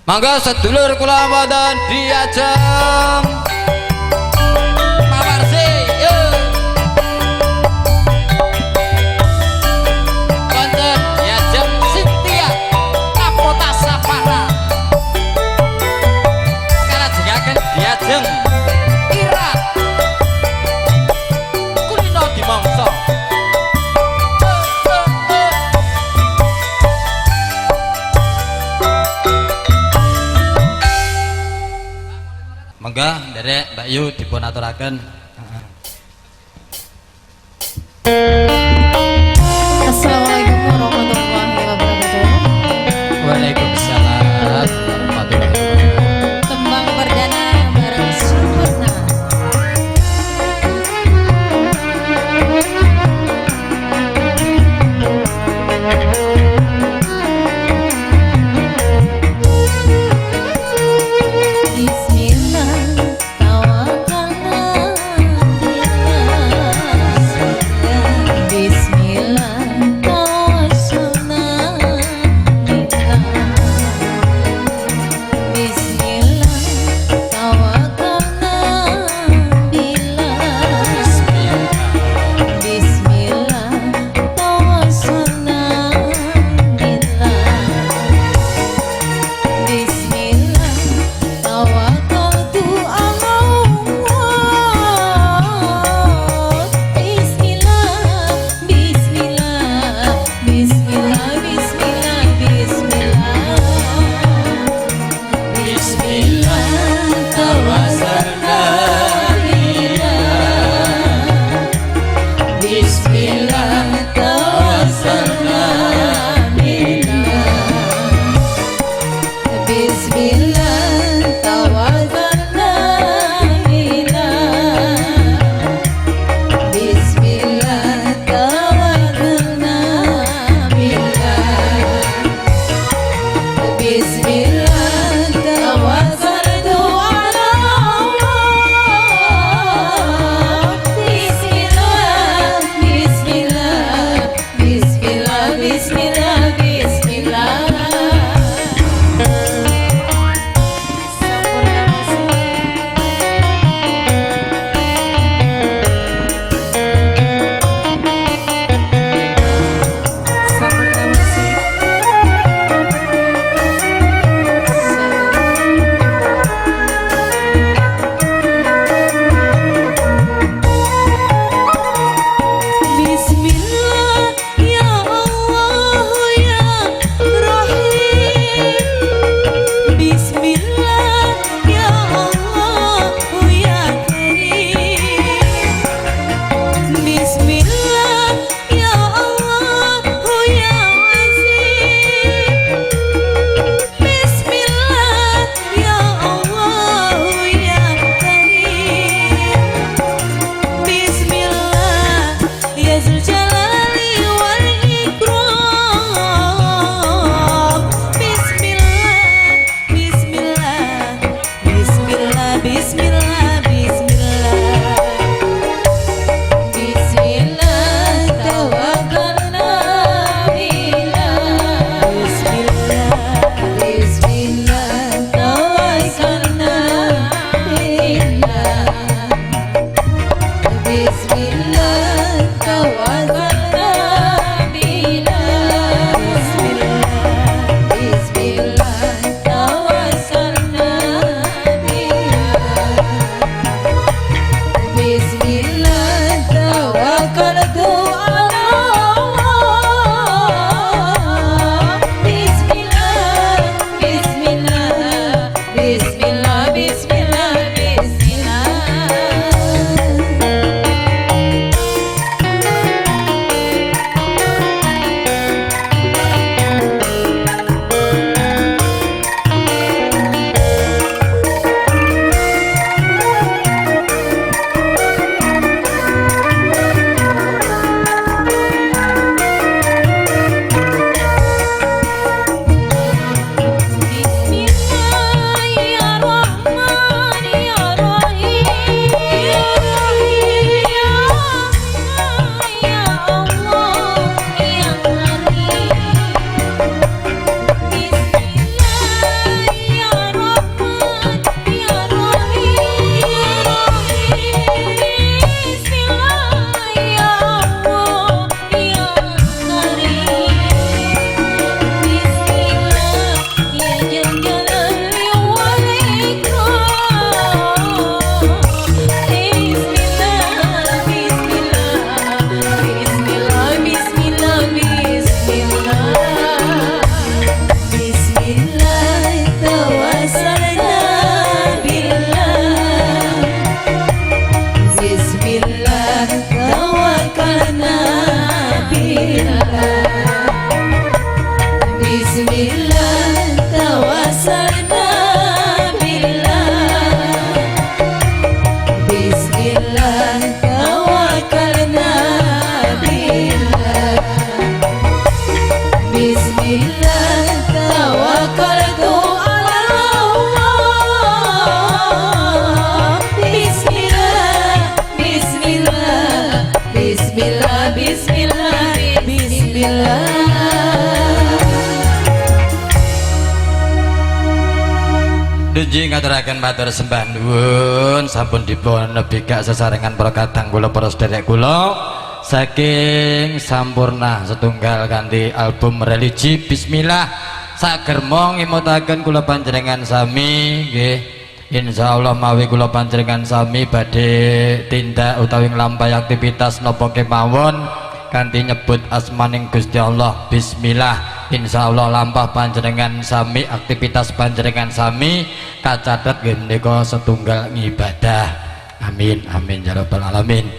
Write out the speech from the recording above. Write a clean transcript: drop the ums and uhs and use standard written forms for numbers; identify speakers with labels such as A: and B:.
A: Mangga sedulur kula wonten diajeng Mawarsi. Wonten diajeng Cynthia Kapota Safara. Kalajengaken diajeng Ira Kulino Dimongso. Mangga nderek Mbak Yu dipun aturaken.
B: Assalamualaikum warahmatullahi wabarakatuh.
A: Waalaikumsalam warahmatullahi wabarakatuh.
B: Tembang perdana bareng Sempurna. Bismillah tawakalna billah. Bismillah tawassulna billah. Bismillah tawakalna billah. Bismillah tawassulna billah. Bismillah tawakkaltu ala Allah. Bismillah, bismillah, bismillah, bismillah, bismillah. Bismillah tawassalna billah. Bismillah tawassalna billah. Bismillah tawakkalna billah. Bismillah tawakkalna billah. Bismillah tawakkaltu ala Allah. Bismillah, bismillah, bismillah, bismillah, bismillah. Sempurna musik. Sempurna musik.
A: Nggih, ngaturaken matur sembah nuwun, sampun dipun nebikak sesarengan para kadang kula, para sedherek kula saking Sampurna setunggal kanthi album religi Bismillah. Sagermo ngimutaken kula panjenengan sami nggih, insyaallah mawi kula panjenengan sami badhe tindak utawi nglampahi aktivitas napa kemawon kanthi nyebut asmaning Gusti Allah Bismillah, insyaallah lampah panjenengan sami, aktivitas panjenengan sami kacatet nggih menika setunggal ngibadah. Amin amin ya rabbal alamin.